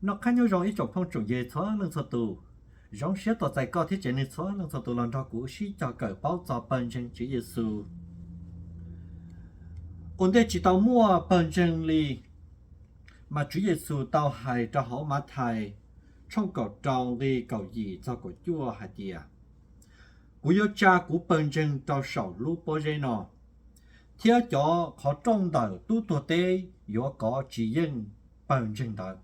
Noj qab nyob zoo ib tsoom phooj tsoom ywg txhua leej txhua tus. Zoo siab tos txais koj thiab tsev neeg txhua leej txhua tus los nrog kuv sib cog kawm paub txog Pawg Ntseeg Tswv Yexus. Ua ntej tsis tau muaj Pawg Ntseeg li, mas Tswv Yexus tau hais rau hauv Mathais tshooj kaum rau nqi kaum yim txog kaum cuaj hais tias, kuv yuav tsa kuv Pawg Ntseeg rau saum lub pob zeb no, thiab cov qhov rooj ntawm tub tuag teb yuav kov tsis yeej Pawg Ntseeg ntawd.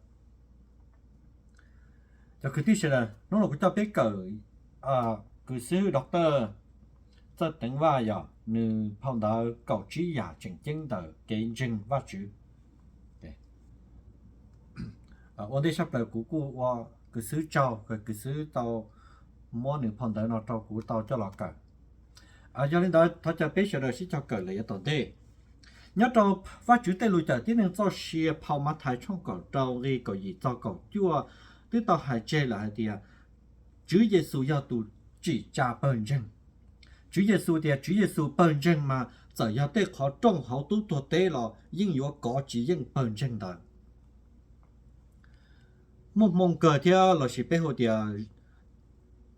Cov kwv tij sawv daws, hnub no kuv coj peb kawm kws xib hwb Doctor Txawj Teev Vaj yog nws phau ntawv kaum tsib yam tseem ceeb ntawm kev ntseeg Vajtswv. Ua ntej sab plaws kuv kuj ua kws xwb tsaug kws xwb tau muab nws phau ntawv no rau kuv tau coj los kawm. Yog li ntawd thov caw peb sawv daws sib cog kawm lawm yav tom ntej. Nyob rau Vajtswv tej lus cawm tib neeg txoj sia phau Mathais tshooj kaum rau nqi kaum yim txog kaum cuaj twb tau hais tseg lawm hais tias Tswv Yexus yog tus tsim tsa Pawg Ntseeg. Tswv Yexus tias Tswv Yexus Pawg Ntseeg mas txawm yog tej qhov rooj hauv tub tuag teb los yeej yuav kov tsis yeej Pawg Ntseeg ntawd. Muaj hmoo kawg thiab lossis peb hu tias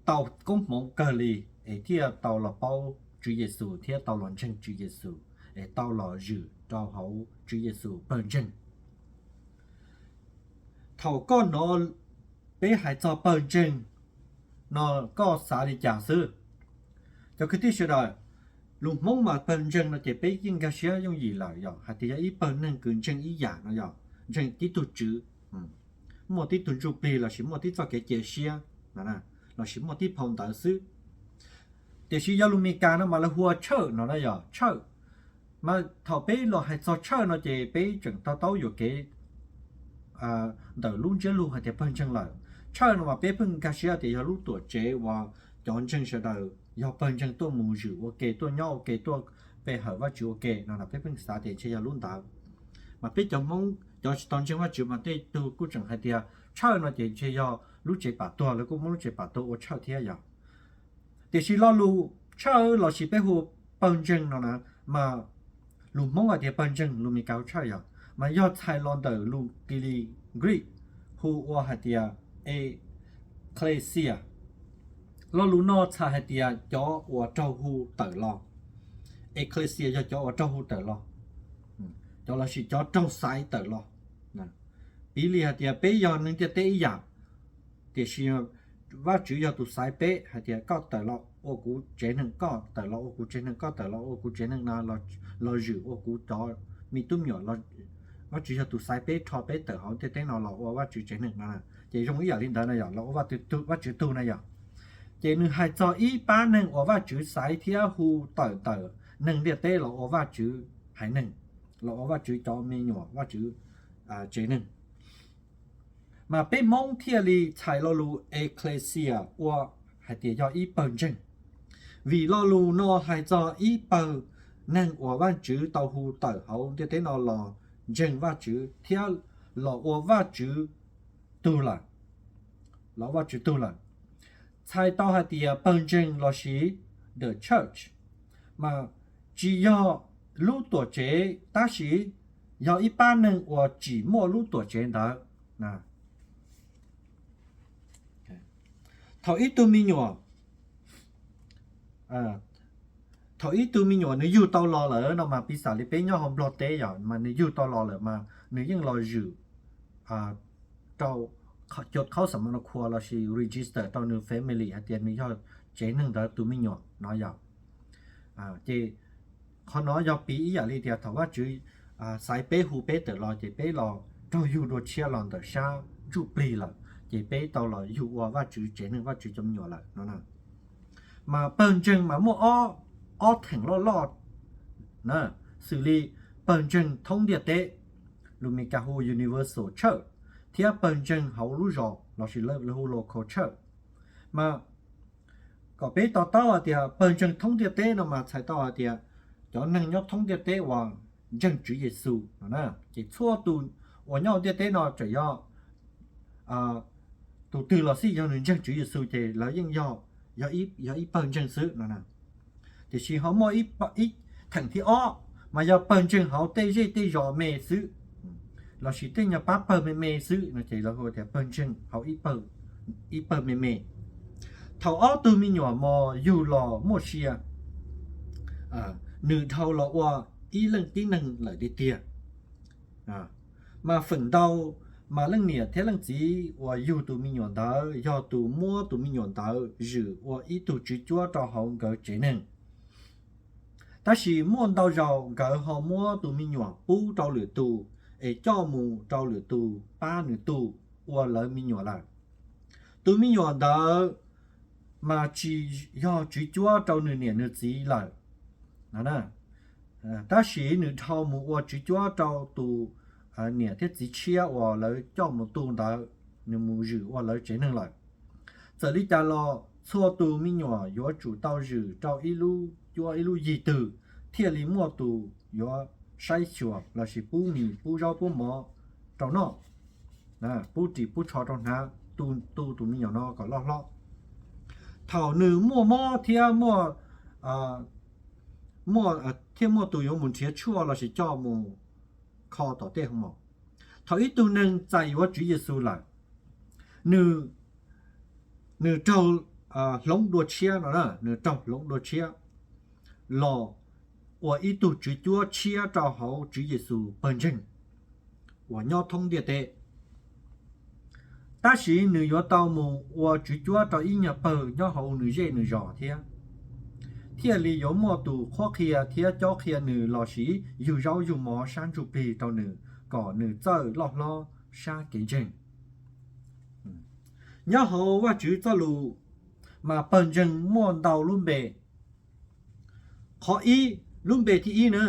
tau koob hmoov kawg li es thiaj tau los paub Tswv Yexus thiab tau los ntseeg Tswv Yexus es tau los zwm rau hauv Tswv Yexus Pawg Ntseeg. Thaum koj hnov peb hais txog Pawg Ntseeg no koj xav li cas xwb? Cov kwv tij sawv daws, lus Hmoob mas Pawg Ntseeg no ces peb yeej nkag siab yooj yim lawm yog hais tias yog ib pawg neeg kws ntseeg ib yam no yog ntseeg tib tug tswv, muaj tib tug ntsuj plig lossis muaj tib txoj kev cia siab lossis muaj tib phau ntawv xwb. Tiam sis yog lus Meskas no mas lawv hu ua church no na yog church. Mas thaum peb los hais txog church no ces peb tseem to taub yuam kev ntawm lub ntsiab lus hais tias Pawg Ntseeg lawm. Church no mas peb pheej nkag siab tias yog lub tuam tsev uas cov ntseeg sawv daws yog Pawg Ntseeg tuaj mus zwm ua ke tuaj nyob ua ke tuaj pe hawm Vajtswv ua ke no peb pheej xav tias ntshe yog lub ntawd. Mas peb cov Hmoob cov tsis tau ntseeg Vajtswv mas tej tug kuj tseem hais tias church no ces ntshe yog lub tsev pam tuag, lawv kuj muab lub tsev pam tuag ua church thiab yog. Tiam sis lo lus church lossis peb hu Pawg Ntseeg no na, mas lus Hmoob hais tias Pawg Ntseeg, lus Meskas hu church yog, mas yog txhais los ntawm lus Kilis Greek hu ua hais tias ecclesia. Lo lus no txhais hais tias cov uas raug hu tawm los. Ecclesia yog cov uas raug hu tawm los, cov lossis cov raug xaiv tawm los. Piv li hais tias peb yog neeg ntiaj teb ib yam, tiam sis Vajtswv yog tus xaiv peb hais tias koj tawm los ua kuv tsev neeg, koj tawm los ua kuv tsev neeg, koj tawm los ua kuv tsev neeg no los zwm ua kuv cov me tub me nyuam. Vajtswv yog tus xaiv peb rho peb tawm hauv ntiaj teb no los ua Vajtswv tsev neeg no. Ces zoo ib yam li ntawd no yog los ua Vajtswv tug no yog. Ces nws hais txog ib pab neeg uas Vajtswv xaiv thiab hu tawm ntawm neeg ntiaj teb los ua Vajtswv haiv neeg, los ua Vajtswv cov me nyuam, Vajtswv tsev neeg. Mas peb Hmoob thiaj li txhais lo lus ecclesia ua hais tias yog ib pawg ntseeg, vim lo lus no hais txog ib pawg neeg uas Vajtswv tau hu tawm hauv ntiaj teb no los ntseeg Vajtswv thiab los ua Vajtswv tug lawm, los ua Vajtswv tug lawm. Txhais tau hais tias pawg ntseeg lossis the church mas tsis yog lub tuam tsev tab sis yog ib pab neeg uas tsim muaj lub tuam tsev ntawd. Thaum ib tug me nyuam, thaum ib tug me nyuam nws yug tau los lawm no mas piv xam li peb nyob hauv Nplog teb yog mas nws yug tau los lawm mas nws yeej los zwm rau cov qhaub xam ma no khua lossis register rau nws family hais tias nws yog tsev neeg ntawd tus me nyuam no yog. Ces qhov no yog piv ib yam li tias thaum Vajtswv xaiv peb hu peb tawm los ces peb los raug yug dua tshiab los ntawm sab ntsuj plig lawm, ces peb tau los yug ua Vajtswv tsev neeg, Vajtswv cov me nyuam lawm no. Mas pawg ntseeg mas muaj ob theem loj loj na, xws li pawg ntseeg thoob ntiaj teb, lus Meskas hu universal church, thiab pawg ntseeg hauv lub zos lossis lawv hu local church. Mas kom peb to taub hais tias pawg ntseeg thoob ntiaj teb no mas txhais tau hais tias cov neeg nyob thoob ntiaj teb uas ntseeg Tswv Yexus no na. Ces txhua tus uas nyob hauv ntiaj teb no txawm yog tus twg los xij yog nws ntseeg Tswv Yexus ces lawv yeej yog, yog ib pawg ntseeg xwb no na. Tiam sis ho muaj ib theem thib ob mas yog pawg ntseeg hauv tej zej tej zos me xwb. lossis tej nyuag pab pawg me me xwb no ces lawv hu tias pawg ntseeg hauv ib pawg me me. Thaum ob tug me nyuam mos yug los muaj sia, nws dhau los ua ib leej tib neeg lawm tiag tiag. Mas feem ntau mas leej niam thiab leej txiv uas yug tus me nyuam ntawd yog tus muab tus me nyuam ntawd zwm ua ib tug tswv cuab rau hauv nkawd tsev neeg. Tab sis muaj ntau zaus nkawd ho muab tus me nyuam pub rau lwm tus es coj mus rau lwm tus pab nws tu ua lawv me nyuam lawm. Tus me nyuam ntawd mas tsis yog tswv cuab rau nws niam nws txiv lawm, tab sis nws dhau mus ua tswv cuab rau tus niam thiab txiv tshiab uas lawv coj mus tu ntawd, nws mus zwm ua lawv tsev neeg lawm. Txawm li cas los txhua tus me nyuam yuav tsum tau zwm rau ib lub cuab ib lub yig twg thiaj li muaj tus yuav saib xyuas lossis pub mis pub zaub pub mov rau noj, pub ris pub tsho rau hnav, tu tus me nyuam no kom loj hlob. Thaum nws muaj mob thiab muaj, muaj thiaj muaj tus yuav mus nrhiav tshuaj lossis coj mus kho tom tej hoo maum. Thaum ib tug neeg txais yuav Tswv Yexus lawm, nws, nws raug hloov dua tshiab no, nws raug hloov dua tshiab los ua ib tug tswv cuab tshiab rau hauv Tswv Yexus pawg ntseeg uas nyob thoob ntiaj teb. Tab sis nws yuav tau mus ua tswv cuab rau ib nyuag pawg nyob hauv nws zej nws zos thiab, thiaj li yuav muaj tus qhuab qhia thiab cob qhia nws lossis yug zaub yug mov sab ntsuj plig rau nws kom nws txawj loj hlob sab kev ntseeg. Nyob hauv Vajtswv txoj lus mas pawg ntseeg muaj ntau lub npe. Qhov ib, lub npe thib ib na,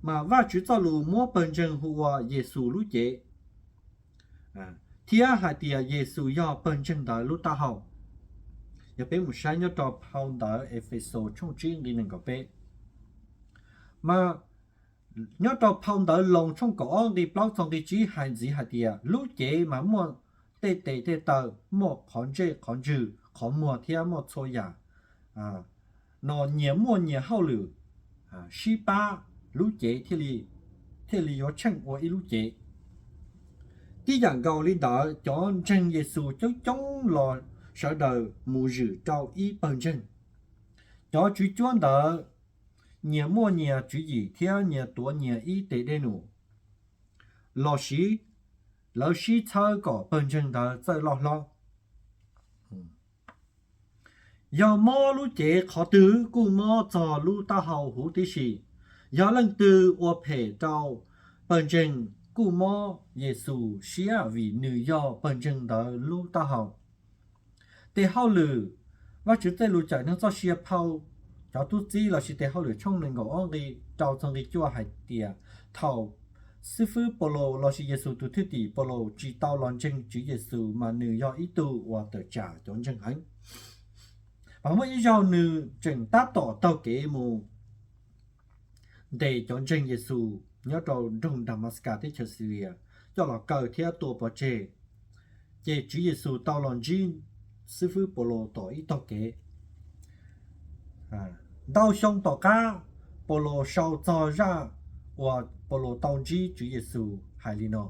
mas Vajtswv txoj lus muab pawg ntseeg hu ua Yexus lub cev, thiab hais tias Yexus yog pawg ntseeg ntawd lub taub hau. Yog peb mus saib nyob rau phau ntawv Efexus tshooj tsib nqi nees nkaum peb, mas nyob rau phau ntawv Loos tshooj kaum ob nqi plaub txog nqi tsib hais ntxiv hais tias lub cev mas muaj tej tes tej taw, muaj qhov ntsej qhov ntswg qhov muag thiab muaj txhua yam no nyias muaj nyias hauj lwm sib pab, lub cev thiaj li yuav tsheej ua ib lub cev. Tib yam nkaus li ntawd, cov ntseeg Yexus coob coob los sawv daws mus zwm rau ib pawg ntseeg. Cov tswv cuab ntawd nyias muaj nyias tswv yim thiab nyias tuav nyias ib tes dej num, los sis lawv sib txhawb kom pawg ntseeg ntawd txawj loj hlob. Yog mob lub cev qhov twg kuj mob txog lub taub hau huv tib si. Yog leej twg ua phem rau pawg ntseeg kuj mob Yexus siab vim nws yog pawg ntseeg ntawd lub taub hau. Tes hauj lwm, Vajtswv txoj lus cawm neeg txoj sia phau cov tub txib lossis tes hauj lwm tshooj nees nkaum ob nqi rau txog nqi cuaj hais tias thaum xib fwb Paulus lossis Yexus tus thwj tim Paulus tsis tau los ntseeg Tswv Yexus mas nws yog ib tug uas tawm tsam cov ntseeg heev. Mas muaj ib zaug nws tseem tab tom taug kev mus ntes cov ntseeg Yexus nyob rau nroog Damaskas teb chaws Xilias coj los kaw thiab tua pov tseg. Ces Tswv Yexus tau los ntsib xib fwb Paulus tom ib tog kev. Ntau xyoo tom qab, Paulus sau txog zaj uas Paulus tau ntsib Tswv Yexus hais li no: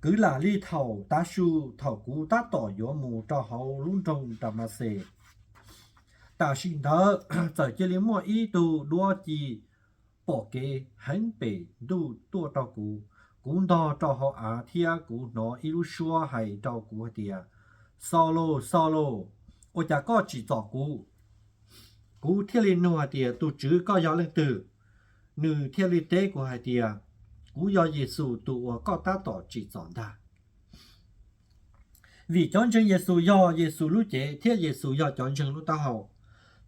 Kwv lam li thaum tav su, thaum kuv tab tom yuav mus rau hauv lub nroog Damaxes, tam sim ntawd txawm cia li muaj ib tug duab ci pom kev heev pem ntuj tuaj rau kuv. Kuv ntog rau hauv av thiab kuv hnov ib lub suab hais rau kuv hais tias, Xaulus, Xaulus, ua cas koj tsim txom kuv? Kuv thiaj li nug hais tias, Tus Tswv, koj yog leej twg? Nws thiaj li teb kuv hais tias, Kuv yog Yexus tus uas koj tab tom tsim txom ntag. Vim cov ntseeg Yexus yog Yexus lub cev thiab Yexus yog cov ntseeg lub taub hau.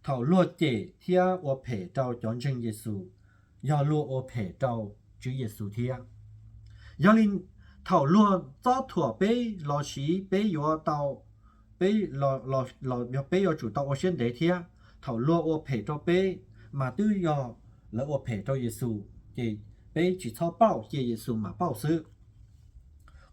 Thaum luag cem thiab ua phem rau cov ntseeg Yexus, yog luag ua phem rau Tswv Yexus thiab. Yog li, thaum luag txob thuam peb los sis peb yuav tau, peb los, yog peb yuav tsum tau ua siab ntev thiab. Thaum luag ua phem rau peb, mas twb yog lawv ua phem rau Yexus, ces peb tsis txhob pauj, cia Yexus mam pauj xwb.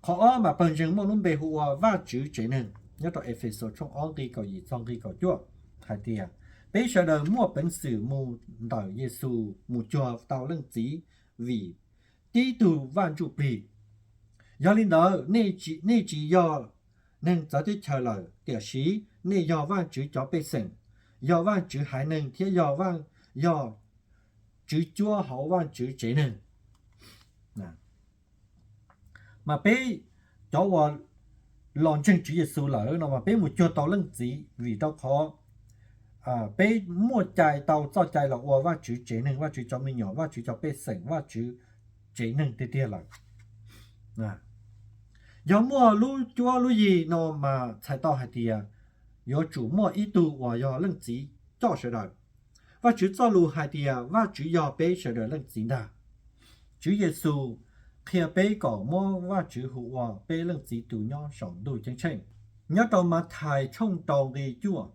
Qhov ob mas pawg ntseeg muaj lub npe hu ua Vajtswv tsev neeg, nyob rau Efexus tshooj ob nqi kaum yim txog nqi kaum cuaj, hais tias, Peb sawv daws muaj peev xwm mus ntawm Yexus mus cuag tau Leej Txiv, vim tib tug Vaj Ntsujplig. Yog li ntawd, nej tsis yog neeg txawv teb chaws lawm, tiam sis nej yog Vajtswv cov pej xeem, yog Vajtswv haiv neeg thiab yog, yog tswv cuab hauv Vajtswv tsev neeg. Mas peb cov uas los ntseeg Tswv Yexus lawm no mas peb mus cuag tau Leej Txiv, vim rau qhov peb muaj cai tau txoj cai los ua Vajtswv tsev neeg, Vajtswv cov me nyuam, Vajtswv cov pej xeem, Vajtswv tsev neeg tiag tiag lawm. Yog muaj lub cuab lub yig no mas txhais tau hais tias yuav tsum muaj ib tug uas yog Leej Txiv coj sawv daws. Vajtswv txoj lus hais tias Vajtswv yog peb sawv daws Leej Txiv ntag. Tswv Yexus qhia peb kom muab Vajtswv hu ua peb Leej Txiv tus nyob saum ntuj ceeb tsheej, nyob rau Mathais tshooj rau nqi cuaj.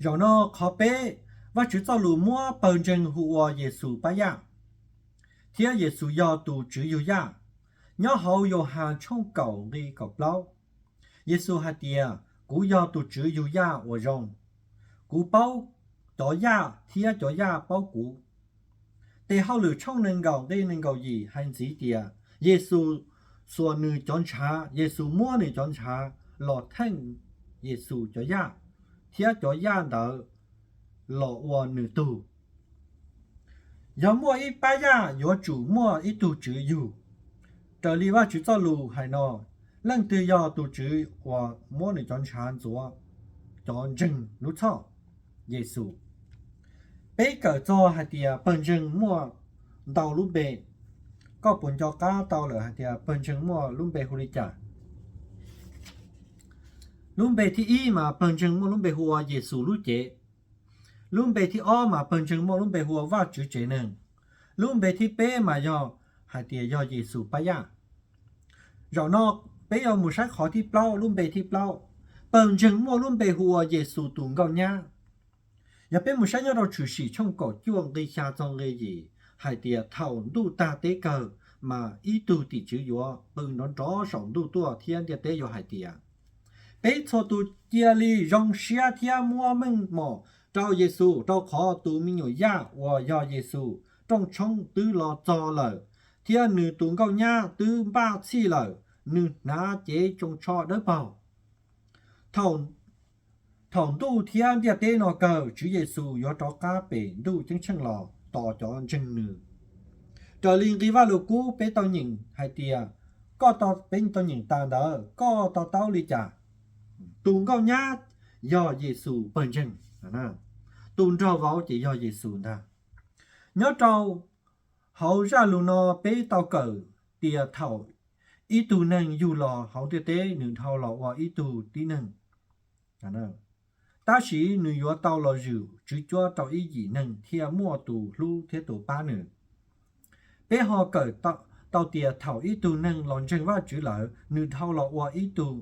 Zaum no qhov peb, Vajtswv txoj lus muab Pawg Ntseeg hu ua Yexus pab yaj, thiab Yexus yog tus Tswv yug yaj. Nyob hauv Yauhas tshooj kaum nqi kaum plaub, Yexus hais tias, Kuv yog tus Tswv yug yaj uas zoo. Kuv paub cov yaj thiab cov yaj paub kuv. Tes Hauj lwm tshooj nees nkaum nqi nees nkaum yim hais ntxiv tias Yexus xuas nws cov ntshav, Yexus muab nws cov ntshav los theej Yexus cov yaj, thiab cov yaj ntawd los ua nws tug. Yog muaj ib pab yaj yuav tsum muaj ib tug tswv yug. Raws li Vajtswv txoj lus hais no, leej twg yog tus tswv uas muab nws cov ntshav ntxuav cov ntseeg lub txhoj? Yexus. Peb kawm txog hais tias Pawg Ntseeg muaj ntau lub npe. Koj puas nco qab tau lawm hais tias Pawg Ntseeg muaj lub npe hu li cas? Lub npe thib ib mas Pawg Ntseeg muaj lub npe hu ua Yexus lub cev. Lub npe thib ob mas Pawg Ntseeg muaj lub npe hu ua Vajtswv tsev neeg. Lub npe thib peb mas yog hais tias yog Yexus pab yaj. Zaum no peb yuav mus saib qhov thib plaub, lub npe thib plaub. Pawg Ntseeg muaj lub npe hu ua Yexus tus nkauj nyab. Yog peb mus saib nyob rau Tshwm Sim tshooj kaum cuaj nqi xya txog nqi yim hais tias thaum ntuj tag teb kawg mas ib tug tim tswv yuav qw nrov nrov saum ntuj tuaj thiab ntiaj teb yuav hais tias, Peb txhua tus cia li zoo siab thiab muab meej mom rau Yexus, rau qhov tus me nyuam yaj uas yog Yexus rooj tshoob twb los txog lawm, thiab nws tus nkauj nyab twb npaj txhij lawm, nws hnav cev tsoos tsho dawb paug. Thaum ntuj thiab ntiaj teb no kawg, Tswv Yexus yuav rov qab pem ntuj ceeb tsheej los tos cov ntseeg nws. Raws li nqi Vajluskub peb tau nyeem hais tias, koj, peb tau nyeem tas ntawd, koj to taub li cas? Tus nkauj nyab yog Yexus Pawg Ntseeg, tus nrog vauv ces yog Yexus ntag. Nyob rau hauv zaj lus no peb tau kawm tias thaum ib tug neeg yug los hauv ntiaj teb nws dhau los ua ib tug tib neeg, tab sis nws yuav tau los zwm tswv cuab rau ib yim neeg thiaj muaj tus hlub thiab tus pab nws. Peb ho kawm tau tias thaum ib tug neeg los ntseeg Vajtswv lawm nws dhau los ua ib tug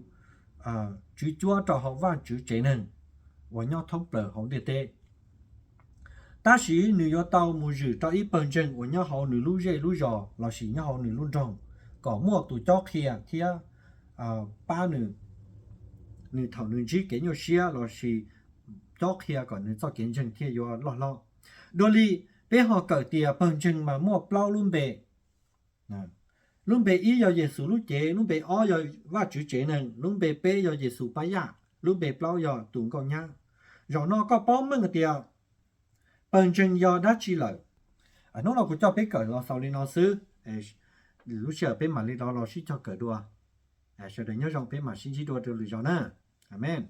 tswv cuab rau hauv Vajtswv tsev neeg uas nyob thoob plaws hauv ntiaj teb. Tab sis nws yuav tau mus zwm rau ib pawg ntseeg uas nyob hauv nws lub zej lub zos lossis nyob hauv nws lub nroog, kom muaj tus cob qhia thiab pab nws, nws thaum nws ntsib kev nyuaj siab lossis cob qhia kom nws txoj kev ntseeg thiaj yuav loj hlob. Dua li, peb ho kawm tias pawg ntseeg mas muaj plaub lub npe. Lub npe ib yog Yexus lub cev, lub npe ob yog Vajtswv tsev neeg, lub npe peb yog Yexus pab yaj, lub npe plaub yog tus nkauj nyab. Zaum no koj paub meej tias pawg ntseeg yog dab tsi lawm? Hnub no kuv coj peb kawm los xaus li no xwb. Lub sij hawm peb mam li rov los sib cog kawm dua. Sawv daws nyob zoo, peb mam sib ntsib dua rau lwm zaus na. Amees.